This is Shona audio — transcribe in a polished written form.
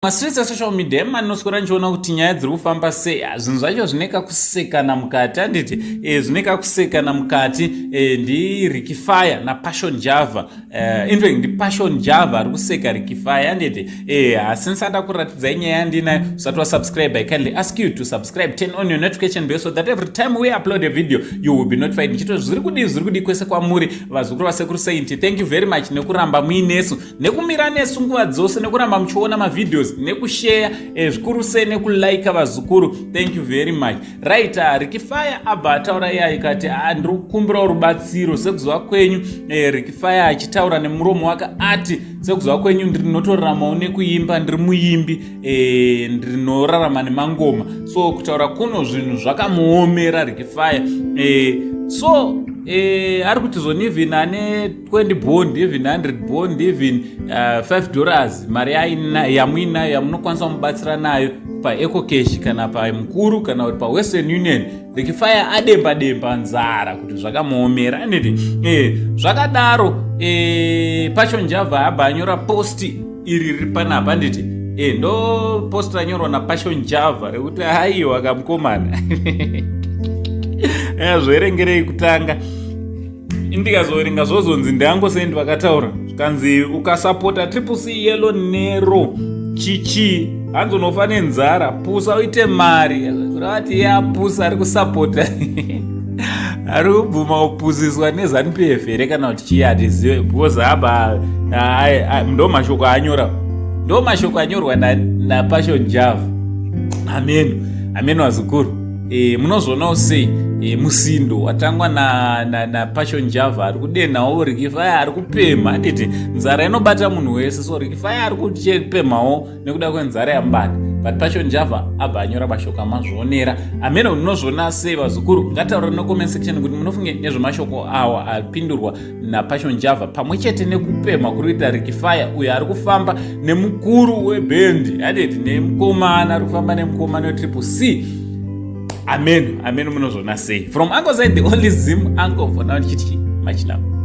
Mastreets esocial media emanoswera ndichiona kuti nyaya dziri kufamba sei. Ah, zvinhu zvacho zvine kakusekana mukati, handiti? Zvine kakusekana mukati. NdiRicky Fire naPassion Java. In fact, ndiPassion Java ari kuseka Ricky Fire, handiti? Asi ndisada kuratidzai nyaya yandinayo, usati wasubscribe, I kindly ask you to subscribe, turn on your notification bell so that every time we upload a video you will be notified. Ndichito zviri kudii, zviri kudii kwese kwamuri, vazukuru vaSekuru Saint. Thank you very much nekuramba muinesu, nekumira nesu nguva dzose, nekuramba muchiona mavideos, nekusheya, zvikuru sei nekulika. Vazukuru, thank you very much. Right, Ricky Fire abva ataura iye ikati, ah, ndiri kukumbirawo rubatsiro. Sekuziva kwenyu, Ricky Fire achitaura nemuromo wake ati, sekuziva kwenyu, ndinotoraramawo nekuimba, ndiri muimbi, ndinorarama nemangoma. So kutaura kuno zvinhu zvakamuomera Ricky Fire. So ari kuti zvoni even ane 20 bond, even 100 bond, even $5, mari yamuinayo yamunokwanisa kumubatsira nayo paEcoCash kana pamukuru kana kuti paWestern Union. Ricky Fire ademba demba nzara kuti zvakamuomera, anditi? Zvakadaro, Passion Java abva anyora post iri riri panapa, anditi? Ndo post ranyorwa naPassion Java rekuti, haiwa kamukomana, zvoerengerei kutanga. Ndikazoverenga zvozonzi ndiangosendi vakataura, zvikanzi ukasapota Triple C Yellow Nero chichi, hanzi unofa nenzara, pusa uite mari. Kureva iye apusa, ari kusapota, ari kubvuma kupusiswa neZANU PF here kana kuti chii, hatizive, because apa ndo mashoko anyora, ndo mashoko anyorwa naPassion Java. Ameno, ameno vazukuru. Munozvionawo sei? Musindo watangwa naPassion na Java, ari kudenhawo Ricky Fire, ari kupemha, handiti? Nzara inobata munhu wese, so Ricky Fire ari kuchepemhawo nekuda kwenzara yamubata, but Passion Java abva anyora mashoko amazvionera. Amene, munozviona sei, vazukuru? Ngataura necomment section kuti munofunge nezvemashoko awa apindurwa naPassion Java, pamwe chete nekupemha kuri kuita Ricky Fire uyo ari kufamba nemukuru webhendi, handiti? Nemukomana ari kufamba nemukomana weTriple C. Amen, amen. Munozviona sei? From Uncle Saint, the only Zim uncle for now, ndichiti machinamo.